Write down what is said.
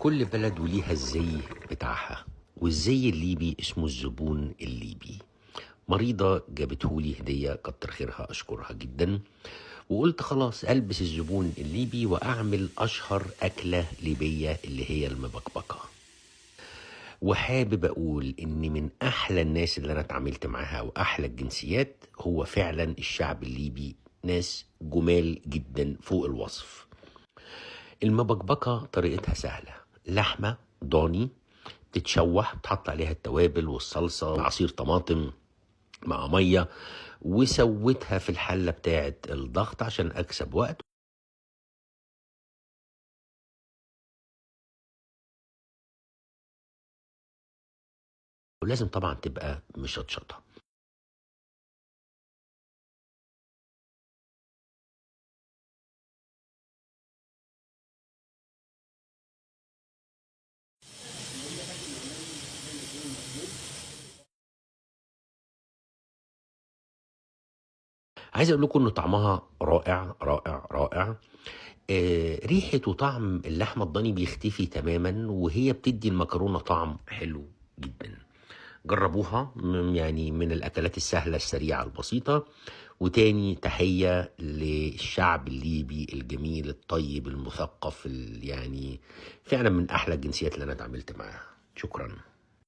كل بلد وليها الزي بتاعها، والزي الليبي اسمه الزبون الليبي. مريضة جابتهولي هدية، كتر خيرها أشكرها جدا، وقلت خلاص ألبس الزبون الليبي وأعمل أشهر أكلة ليبية اللي هي المبكبكة. وحابب أقول إن من أحلى الناس اللي أنا اتعاملت معاها وأحلى الجنسيات هو فعلا الشعب الليبي، ناس جمال جدا فوق الوصف. المبكبكة طريقتها سهلة، لحمة ضاني تتشوح، تحط عليها التوابل والصلصة، عصير طماطم مع مية، وسويتها في الحلة بتاعة الضغط عشان أكسب وقت. ولازم طبعا تبقى مشطشطة. عايز اقول لكم انه طعمها رائع رائع رائع. ريحة وطعم اللحمة الضاني بيختفي تماما، وهي بتدي المكرونة طعم حلو جدا. جربوها، يعني من الأكلات السهلة السريعة البسيطة. وتاني تحية للشعب الليبي الجميل الطيب المثقف، يعني فعلا من أحلى الجنسيات اللي أنا اتعاملت معاها. شكرا.